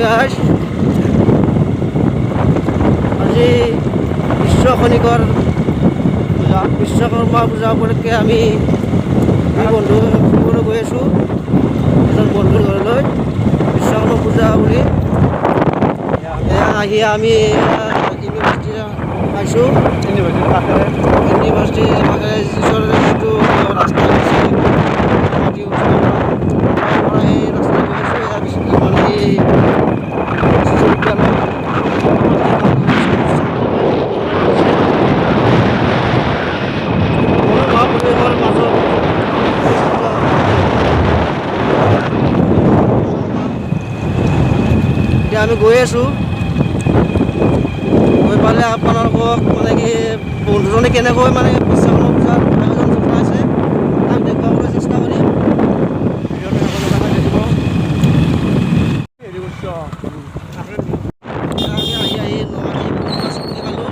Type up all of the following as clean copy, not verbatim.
Guys, আজি বিশ্ব খনিকৰ পূজা। বিশ্বকৰ্মা পূজা উপলক্ষে আমি দুই বন্ধু ফুৰিবলৈ গৈ আছোঁ এজন বন্ধুৰ ঘৰলৈ, বিশ্বকৰ্মা পূজা বুলি। এয়া আহি আমি ইউনিভাৰ্চিটি পাইছোঁ। ইউনিভাৰ্চিটিৰ কাষেৰে। ইউনিভাৰ্চিটিৰ কাষেৰে ওচৰতে যিটো ৰাস্তা গৈছে গুৱাহাটী উঠিব পৰা, তাৰ পৰা সেই ৰাস্তাত গৈ আছোঁ। এয়া মানে এই বিশ্ববিদ্যালয়। মনোমোহা পৰিৱেশৰ মাজত অৱস্থিত। এতিয়া আমি গৈ আছোঁ। গৈ পালে আপোনালোকক মানে কি বন্ধুজনে কেনেকৈ মানে বিশ্বকৰ্মা পূজাৰ আয়োজন চলাইছে, তাক দেখুৱাবলৈ চেষ্টা কৰিম। ভিডিঅ'টো সকলোকে চাই থাকিব। হেৰি কৰিছ। এতিয়া আমি আহি আহি নমাটি পূৰ্ণিমা চুবুৰী পালোঁ।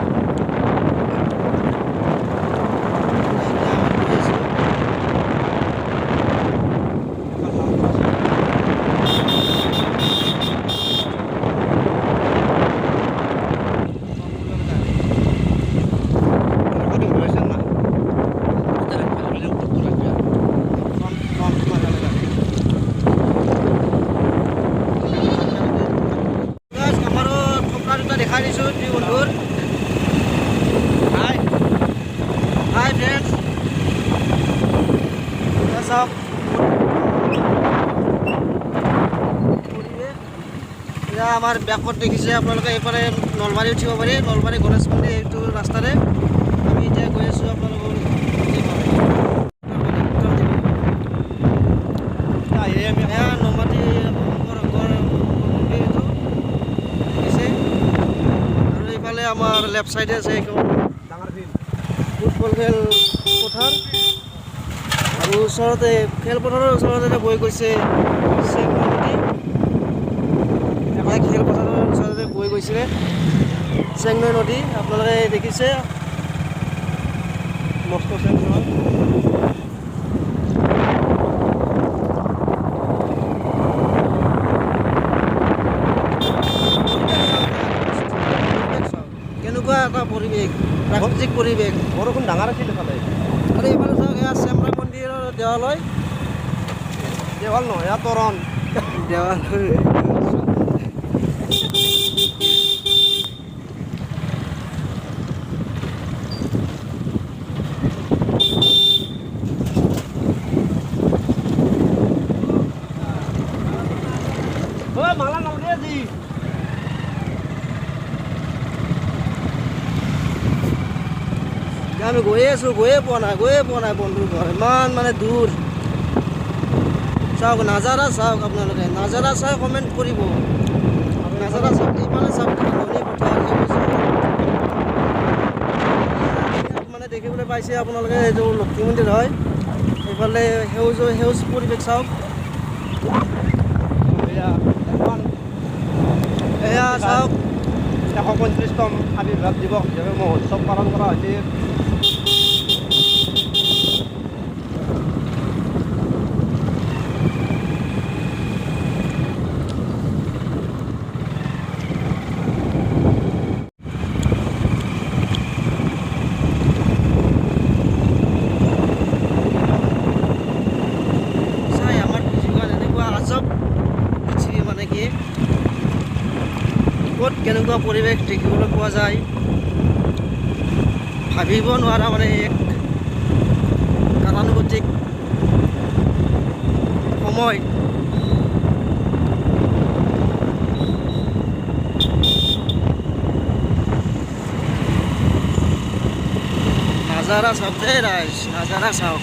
এতিয়া আমি গৈ আছোঁ। এখন নামঘৰ আছে। ৰেকৰ্ডিং হৈ আছে নাই? Guys, আমাৰো থপৰা দুটা দেখাই দিছোঁ দুই বন্ধুৰ। হাই হাই ফ্ৰেণ্ডছ, চাওক পৰিৱেশ। এয়া আমাৰ বেকত দেখিছে আপোনালোকে, এইফালে নলবাৰী উঠিব পাৰি, নলবাৰী গণেশ মন্দিৰ। এইটো ৰাস্তাৰে আমি এতিয়া গৈ আছোঁ। আপোনালোকৰ এইফালে আহি আমি এয়া নমাটি শংকৰ সংঘৰ মন্দিৰ, এইটো দেখিছে। আৰু এইফালে আমাৰ লেফ্ট চাইডে আছে এইখন ডাঙৰ ফিল্ড। ফুটবল খেল পথাৰ। আৰু ওচৰতে, খেলপথাৰৰ ওচৰতে বৈ গৈছে চেংনৈ নদী। এয়া খেলপথাৰৰ ওচৰতে বৈ গৈছিলে চেংনৈ নদী, আপোনালোকে দেখিছে। মস্ত চেং নহয়। চাওক, কেনেকুৱা এটা পৰিৱেশ, প্ৰাকৃতিক পৰিৱেশ। বৰষুণ ডাঙৰ আছিল এইফালে। আৰু এইফালে চাওক, এয়া শ্যামৰায় মন্দিৰৰ দেৱালয়। দেৱাল নহয়, এয়া তোৰণ। দেৱালয়। ঐ মালা নালাগে আজি। এতিয়া আমি গৈয়ে আছোঁ, গৈয়ে পোৱা নাই, গৈয়ে পোৱা নাই বন্ধুৰ ঘৰ, ইমান মানে দূৰ। চাওক, নাজাৰা চাওক আপোনালোকে, নাজাৰা চাই কমেণ্ট কৰিব। নাজাৰা চাওক, এইফালে চাওক, ধাননি পথাৰ সেউজীয়া মানে দেখিবলৈ পাইছে আপোনালোকে। এইটো লক্ষী মন্দিৰ হয়। এইফালে সেউজ সেউজ পৰিৱেশ চাওক। এয়া এখন এয়া চাওক। 135তম আৱিৰ্ভাৱ দিৱস হিচাপে মহোৎসৱ পালন কৰা হৈছে। চাই, আমাৰ পৃথিৱীখন এনেকুৱা আজব পৃথিৱী, মানে কি ক'ত কেনেকুৱা পৰিৱেশ দেখিবলৈ পোৱা যায় ভাবিব নোৱাৰা, মানে এক গতানুগতিক সময়। নাজাৰা চাওক দেই ৰাইজ, নাজাৰা চাওক।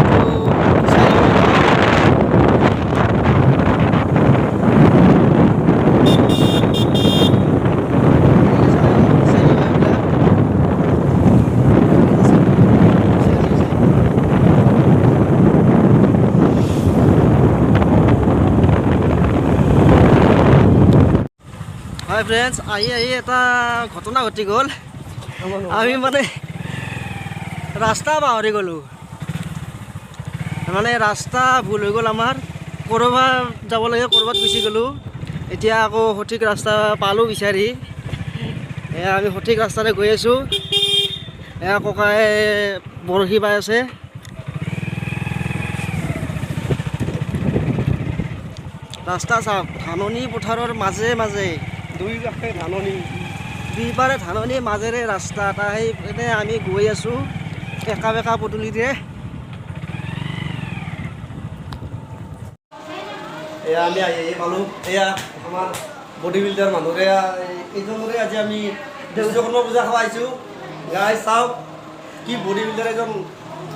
এইটো চাৰিআলি। হাই ফ্ৰেণ্ডছ, আহি আহি এটা ঘটনা ঘটি গ'ল। আমি মানে ৰাস্তা পাহৰি গ'লোঁ, মানে ৰাস্তা ভুল হৈ গ'ল আমাৰ। ক'ৰবাত যাব লাগে, ক'ৰবাত গুচি গ'লোঁ। এতিয়া আকৌ সঠিক ৰাস্তা পালোঁ বিচাৰি। এয়া আমি সঠিক ৰাস্তাৰে গৈ আছোঁ। এয়া ককাই বৰশী বাই আছে। ৰাস্তা চাওক, ধাননি পথাৰৰ মাজে মাজে, দুই কাষে ধাননি, দুইপাৰে ধাননি, মাজেৰে ৰাস্তা এটা। সেই এনে আমি গৈ আছোঁ একা বেকা পদূলিৰে। এয়া আমি আহি আহি পালোঁ। এয়া আমাৰ বডি বিল্ডাৰ মানুহৰে, এইজনৰে আজি আমি বিশ্বকৰ্মা পূজা খাব আহিছোঁ। গাই চাওক কি বডি বিল্ডাৰ, এজন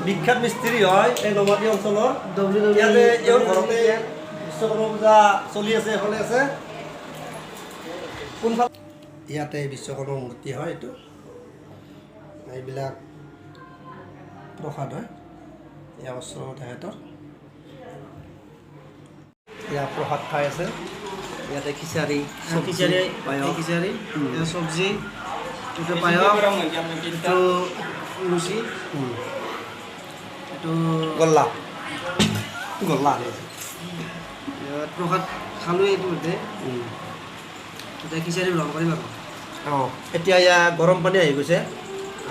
বিখ্যাত মিস্ত্ৰী হয় এই নমাটি অঞ্চলৰ। ইয়াতে এওঁৰ ঘৰতে বিশ্বকৰ্মা পূজা চলি আছে, এফালে আছে কোনফালে ইয়াতে বিশ্বকৰ্মা মূৰ্তি হয়। এইটো এইবিলাক প্ৰসাদ হয়। এয়া ওচৰৰ তেখেতৰ এয়া প্ৰসাদ খাই আছে। ইয়াতে খিচাৰি, খিচাৰি, পায়স, খিচাৰি, চব্জি, এইটো পায়স, এইটো লুচি, এইটো গল্লা গল্লা। প্ৰসাদ খালোঁ ইতিমধ্যে। এতিয়া খিচাৰি গ্ৰহণ কৰিম আৰু। অঁ, এতিয়া ইয়াত গৰম পানী আহি গৈছে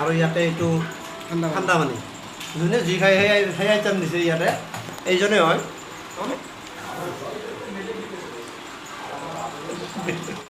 আৰু ইয়াতে এইটো ঠাণ্ডা ঠাণ্ডা পানী। যোনে যি খায় সেয়াই সেই আইটেম দিছে ইয়াতে। এইজনে হয়।